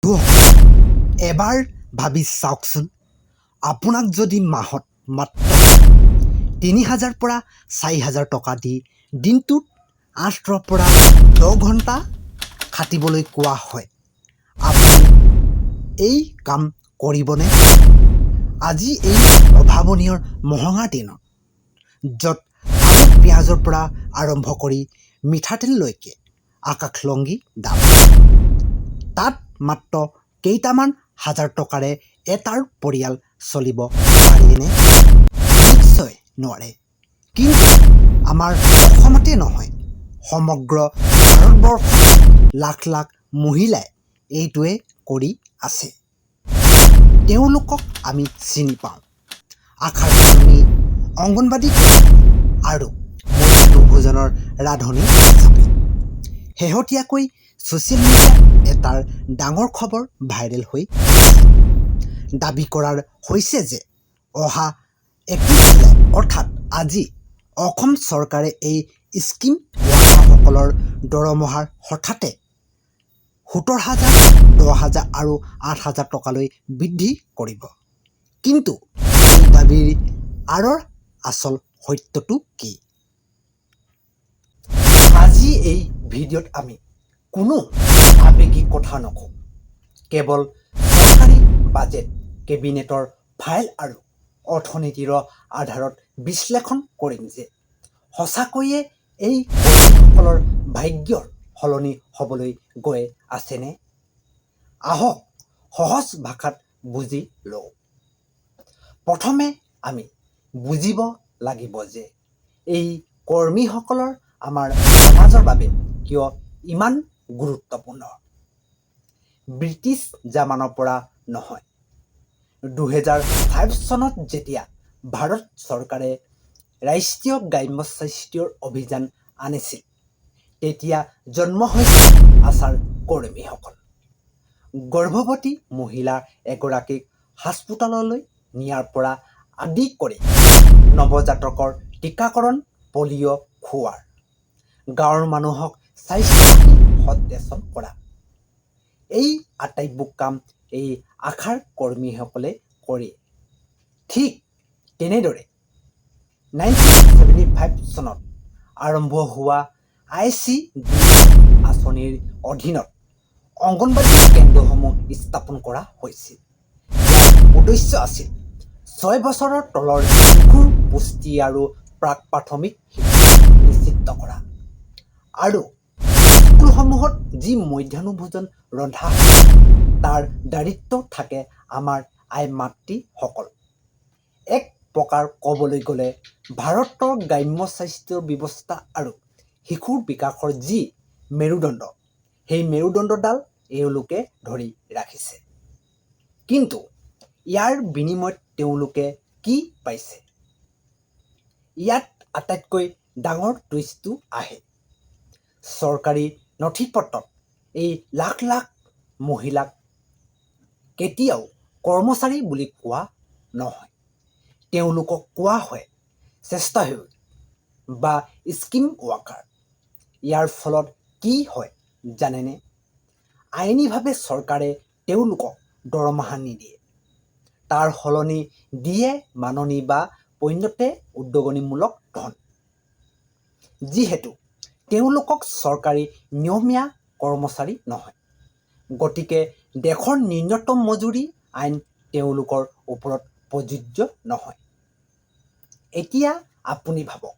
এবাৰ ভাবি চাওকচোন, আপোনাক যদি মাহত মাত্ৰ 3000 পৰা 4000 টকা দি দিনটোত 8ৰ পৰা 10 ঘণ্টা খাটিবলৈ কোৱা হয়, আপুনি এই কাম কৰিবনে? আজি এই অভাৱনীয় মহঙা দিনত, য'ত আলু পিঁয়াজৰ পৰা আৰম্ভ কৰি মিঠাতেললৈকে আকাশলংঘী দাম, তাত মাত্ৰ কেইটামান হাজাৰ টকাৰে এটাৰ পৰিয়াল চলিব পাৰিনে? নিশ্চয় নোৱাৰে। কিন্তু আমাৰ অসমতে নহয়, সমগ্ৰ ভাৰতবৰ্ষত লাখ লাখ মহিলাই এইটোৱে কৰি আছে। তেওঁলোকক আমি চিনি পাওঁ আশাৰ কৰ্মী, অংগনবাদী কৰ্মী আৰু মধ্যাহ্ন ভোজনৰ ৰান্ধনী হিচাপে। শেহতীয়াকৈ ছ'চিয়েল মিডিয়াত এটাৰ ডাঙৰ খবৰ ভাইৰেল হৈ আছে। দাবী কৰাৰ হৈছে যে অহা 31 জুলাই, অৰ্থাৎ আজি অসম চৰকাৰে এই স্কিম ৱৰ্কাৰসকলৰ দৰমহাৰ হঠাতে 17,000, 10,000 আৰু 8,000 টকালৈ বৃদ্ধি কৰিব। কিন্তু এই দাবীৰ আঁৰৰ আচল সত্যটো কি? আজি এই ভিডিঅ'ত আমি কোনো আৱেগিক কথা নকওঁ। কেৱল চৰকাৰী বাজেট, কেবিনেটৰ ফাইল আৰু অৰ্থনীতিৰ আধাৰত বিশ্লেষণ কৰিম যে সঁচাকৈয়ে এই কৰ্মীসকলৰ ভাগ্যৰ সলনি হ'বলৈ গৈ আছেনে? আহক, সহজ ভাষাত বুজি লওঁ। প্ৰথমে আমি বুজিব লাগিব যে এই কৰ্মীসকলৰ আমাৰ সমাজৰ বাবে কিয় ইমান গুৰুত্বপূৰ্ণ। ব্ৰিটিছ জামানাৰ পৰা নহয়, 2005 চনত যেতিয়া ভাৰত চৰকাৰে ৰাষ্ট্ৰীয় গ্ৰাম্য স্বাস্থ্যৰ অভিযান আনিছিল, তেতিয়া জন্ম হৈছিল আশাৰ কৰ্মীসকল। গৰ্ভৱতী মহিলা এগৰাকীক হাস্পতাললৈ নিয়াৰ পৰা আদি কৰি নৱজাতকৰ টীকাকৰণ, পলিঅ' খোৱাৰ, গাঁৱৰ মানুহক স্বাস্থ্য সচেতন কৰা, এই আটাইবোৰ কাম এই আশাৰ কৰ্মীসকলে কৰে। ঠিক তেনেদৰে 1975 চনত আৰম্ভ হোৱা আইচিডিএছ আঁচনিৰ অধীনত অংগনবাদী কেন্দ্ৰসমূহ স্থাপন কৰা হৈছিল। ইয়াৰ উদ্দেশ্য আছিল 6 বছৰৰ তলৰ শিশুৰ পুষ্টি আৰু প্ৰাক প্ৰাথমিক শিক্ষা নিশ্চিত কৰা আৰু স্কুলসমূহত যি মধ্যাহ্ন ভোজন ৰন্ধা হয়, তাৰ দায়িত্ব থাকে আমাৰ আই মাতৃসকল। এক প্ৰকাৰ ক'বলৈ গ'লে ভাৰতৰ গ্ৰাম্য স্বাস্থ্য ব্যৱস্থা আৰু শিশুৰ বিকাশৰ যি মেৰুদণ্ড, সেই মেৰুদণ্ডডাল এওঁলোকে ধৰি ৰাখিছে। কিন্তু ইয়াৰ বিনিময়ত তেওঁলোকে কি পাইছে? ইয়াত আটাইতকৈ ডাঙৰ টুইষ্টটো আহে। চৰকাৰী নথি পত্ৰত এই লাখ লাখ মহিলাক কেতিয়াও কৰ্মচাৰী বুলি কোৱা নহয়। তেওঁলোকক কোৱা হয় স্বেচ্ছাসেৱক বা স্কিম ৱৰ্কাৰ। ইয়াৰ ফলত কি হয় জানেনে? আইনীভাৱে চৰকাৰে তেওঁলোকক দৰমহা নিদিয়ে। তাৰ সলনি দিয়ে মাননি বা পৈণতে উদগনিমূলক ধন। যিহেতু তেওঁলোকক চৰকাৰী নিয়মীয়া কৰ্মচাৰী নহয়, গতিকে দেশৰ ন্যূনতম মজুৰি আইন তেওঁলোকৰ ওপৰত প্ৰযোজ্য নহয়। এতিয়া আপুনি ভাবক,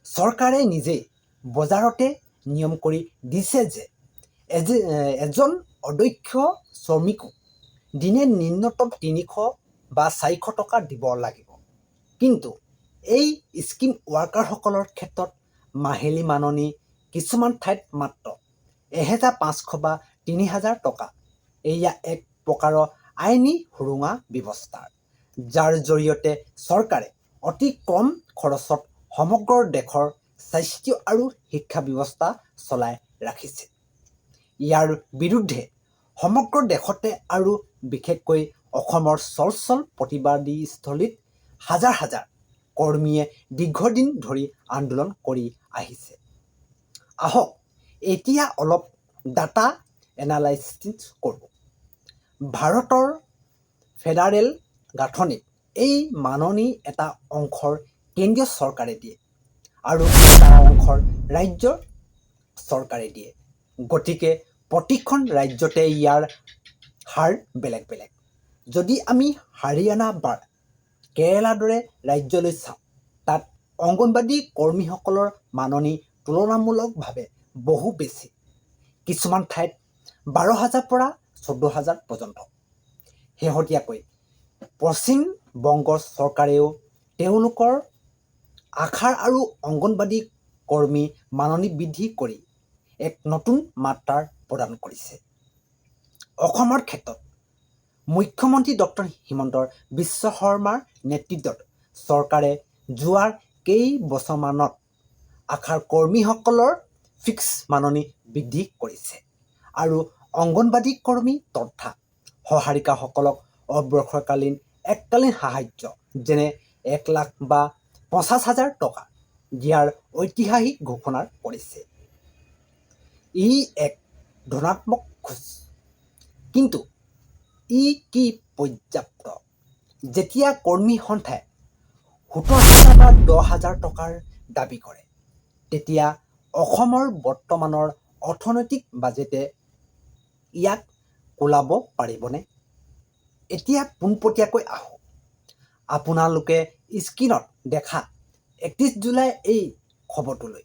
চৰকাৰে নিজেই বজাৰতে নিয়ম কৰি দিছে যে এজন অদক্ষ শ্ৰমিকক দিনে ন্যূনতম 300 বা 400 টকা দিব লাগিব। কিন্তু এই স্কিম ৱৰ্কাৰসকলৰ ক্ষেত্ৰত মাহিলী মাননি কিছুমান ঠাইত মাত্ৰ 1500 বা 3000 টকা। এয়া এক প্ৰকাৰৰ আইনী সুৰুঙা ব্যৱস্থা, যাৰ জৰিয়তে চৰকাৰে অতি কম খৰচত সমগ্ৰ দেশৰ স্বাস্থ্য আৰু শিক্ষা ব্যৱস্থা চলাই ৰাখিছে। ইয়াৰ বিৰুদ্ধে সমগ্ৰ দেশতে আৰু বিশেষকৈ অসমৰ চলচল প্ৰতিবাদীস্থলীত হাজাৰ হাজাৰ কৰ্মীয়ে দীৰ্ঘদিন ধৰি আন্দোলন কৰি আহিছে। আহক, এতিয়া অলপ ডাটা এনালাইচিছ কৰোঁ। ভাৰতৰ ফেডাৰেল গাঁথনিত এই মাননি এটা অংশৰ কেন্দ্ৰীয় চৰকাৰে দিয়ে আৰু এটা অংশৰ ৰাজ্য চৰকাৰে দিয়ে। গতিকে প্ৰতিখন ৰাজ্যতে ইয়াৰ হাৰ বেলেগ বেলেগ। যদি আমি হাৰিয়ানা বা কেৰেলাৰ দৰে ৰাজ্যলৈ চাওঁ, তাত অংগনবাদী কৰ্মীসকলৰ মাননি তুলনামূলকভাৱে বহু বেছি, কিছুমান ঠাইত 12,000 পৰা 14,000 পৰ্যন্ত। শেহতীয়াকৈ পশ্চিম বংগ চৰকাৰেও তেওঁলোকৰ আশাৰ আৰু অংগনবাদী কৰ্মী মাননি বৃদ্ধি কৰি এক নতুন মাত্ৰাৰ প্ৰদান কৰিছে। অসমৰ ক্ষেত্ৰত মুখ্যমন্ত্ৰী ডক্টৰ হিমন্ত বিশ্ব শৰ্মাৰ নেতৃত্বত চৰকাৰে যোৱা কেইবছৰমানত আশাৰ কৰ্মীসকলৰ ফিক্স মাননি বৃদ্ধি কৰিছে আৰু অংগনবাদী কৰ্মী তথা সহায়িকাসকলক অৱসৰকালীন এককালীন সাহায্য, যেনে 1 লাখ বা 50,000 টকা দিয়াৰ ঐতিহাসিক ঘোষণা কৰিছে। ই এক ধনাত্মক খোজ। কিন্তু ই কি পৰ্যাপ্ত, যেতিয়া কৰ্মী সন্থাই 17,000 বা 10,000 টকাৰ দাবী কৰে, তেতিয়া অসমৰ বৰ্তমানৰ অৰ্থনৈতিক বাজেটে ইয়াক কুলাব পাৰিবনে? এতিয়া পোনপটীয়াকৈ আহোঁ আপোনালোকে স্ক্ৰীণত দেখা 31 জুলাই এই খবৰটোলৈ।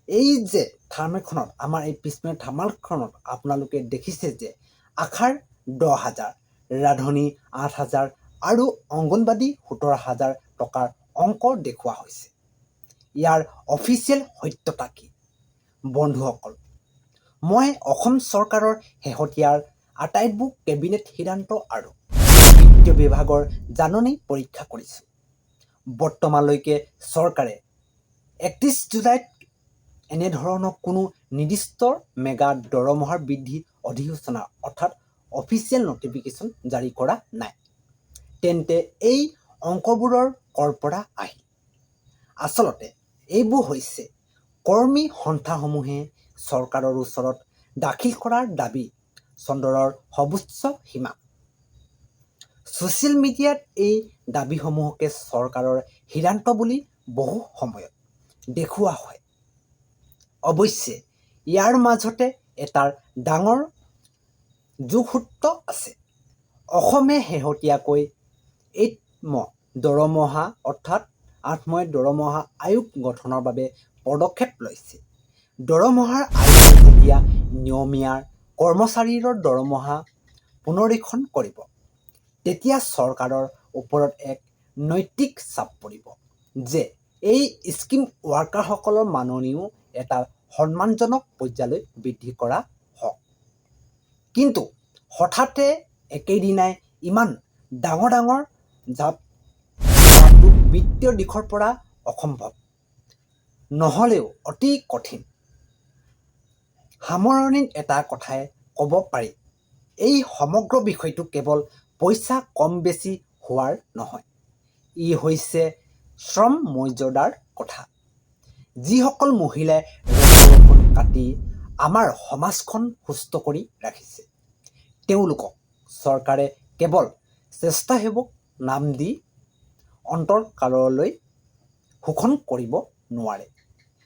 এই যে থাৰ্মেলখনত, আমাৰ এই পিছপিনৰ থাৰ্মালখনত আপোনালোকে দেখিছে যে আশাৰ 10,000, ৰান্ধনী 8,000 আৰু অংগনবাদী 17,000 টকাৰ অংক দেখুওৱা হৈছে। ইয়াৰ অফিচিয়েল সত্যতা কি? বন্ধুসকল, মই অসম চৰকাৰৰ শেহতীয়া আটাইবোৰ কেবিনেট সিদ্ধান্ত আৰু বিত্তীয় বিভাগৰ জাননী পৰীক্ষা কৰিছোঁ। বৰ্তমানলৈকে চৰকাৰে 31 জুলাইত এনেধৰণৰ কোনো নিৰ্দিষ্ট মেগা দৰমহাৰ বৃদ্ধি অধিসূচনা অৰ্থাৎ অফিচিয়েল নটিফিকেশ্যন জাৰি কৰা নাই। তেন্তে এই অংকবোৰৰ কৰ পৰা আহিল? আচলতে এইবোৰ হৈছে কৰ্মী সন্থাসমূহে চৰকাৰৰ ওচৰত দাখিল কৰা দাবী চন্দৰৰ সৰ্বোচ্চ সীমা। ছ'চিয়েল মিডিয়াত এই দাবীসমূহকে চৰকাৰৰ সিদ্ধান্ত বুলি বহু সময়ত দেখুওৱা হয়। অৱশ্যে ইয়াৰ মাজতে এটা ডাঙৰ যোগসূত্ৰ আছে। অসমে শেহতীয়াকৈ এইটম দৰমহা অৰ্থাৎ আঠমহীয়া দৰমহা আয়োগ গঠনৰ বাবে পদক্ষেপ লৈছে। দৰমহাৰ আয়োগে যেতিয়া নিয়মীয়া কৰ্মচাৰীৰ দৰমহা পুনৰীক্ষণ কৰিব, তেতিয়া চৰকাৰৰ ওপৰত এক নৈতিক চাপ পৰিব যে এই স্কিম ৱৰ্কাৰসকলৰ মাননিও এটা সন্মানজনক পৰ্যায়লৈ বৃদ্ধি কৰা হওক। কিন্তু হঠাতে একেদিনাই ইমান ডাঙৰ ডাঙৰ জাঁপ মৰাটো বিত্তীয় দিশৰ পৰা অসম্ভৱ নহ'লেও অতি কঠিন। সামৰণিত এটা কথাই ক'ব পাৰি, এই সমগ্ৰ বিষয়টো কেৱল পইচা কম বেছি হোৱাৰ নহয়, ই হৈছে শ্ৰম মৰ্যাদাৰ কথা। যিসকল মহিলাই ৰ'দ বৰষুণ কাটি আমাৰ সমাজখন সুস্থ কৰি ৰাখিছে, তেওঁলোকক চৰকাৰে কেৱল স্বেচ্ছাসেৱক নাম দি অনন্তকাললৈ শোষণ কৰিব নোৱাৰে।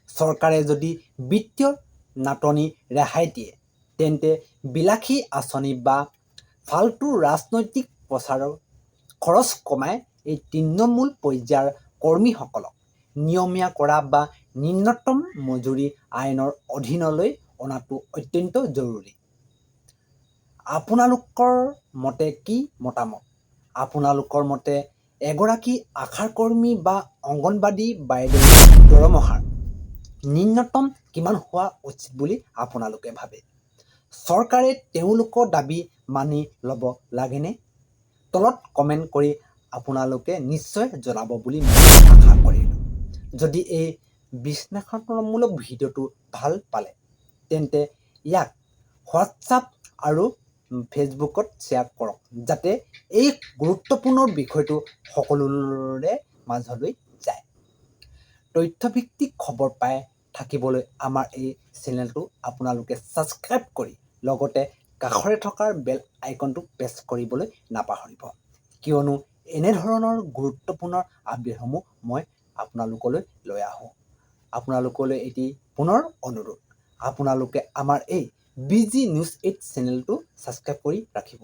চৰকাৰে যদি বিত্তীয় নাটনি ৰেহাই দিয়ে, তেন্তে বিলাসী আঁচনি বা ফাল্টু ৰাজনৈতিক প্ৰচাৰৰ খৰচ কমাই এই তৃণমূল পৰ্যায়ৰ কৰ্মীসকলক নিয়মীয়া কৰা বা ন্যূনতম মজুৰি আইনৰ অধীনলৈ অনাটো অত্যন্ত জৰুৰী। আপোনালোকৰ মতে কি মতামত? আপোনালোকৰ মতে এগৰাকী আশাকৰ্মী বা অংগনবাদী বাইদেউৰ দৰমহাৰ ন্যূনতম কিমান হোৱা উচিত বুলি আপোনালোকে ভাবে? চৰকাৰে তেওঁলোকৰ দাবী মানি ল'ব লাগেনে? তলত কমেণ্ট কৰি আপোনালোকে নিশ্চয় জনাব বুলি মই আশা কৰিলোঁ। যদি এই বিশ্লেষণমূলক ভিডিঅ'টো ভাল পালে, তেন্তে ইয়াক হোৱাটছআপ আৰু ফেচবুকত শ্বেয়াৰ কৰক, যাতে এই গুৰুত্বপূৰ্ণ বিষয়টো সকলোৰে মাজলৈ যায়। তথ্যভিত্তিক খবৰ পাই থাকিবলৈ আমাৰ এই চেনেলটো আপোনালোকে ছাবস্ক্ৰাইব কৰি লগতে কাষৰে থকা বেল আইকনটো প্ৰেছ কৰিবলৈ নাপাহৰিব, কিয়নো এনেধৰণৰ গুৰুত্বপূৰ্ণ আপডেটসমূহ মই আপোনালোকলৈ লৈ আহোঁ। আপোনালোকলৈ এটি পুনৰ অনুৰোধ, আপোনালোকে আমাৰ এই বি জি নিউজ 8 চেনেলটো ছাবস্ক্ৰাইব কৰি ৰাখিব।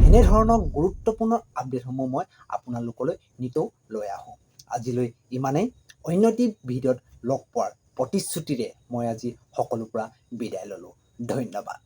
এনেধৰণৰ গুৰুত্বপূৰ্ণ আপডেটসমূহ মই আপোনালোকলৈ নিতৌ লৈ আহোঁ। আজিলৈ ইমানেই। অন্য এটি ভিডিঅ'ত লগ পোৱাৰ প্ৰতিশ্ৰুতিৰে মই আজি সকলোৰ পৰা বিদায় ল'লোঁ। ধন্যবাদ।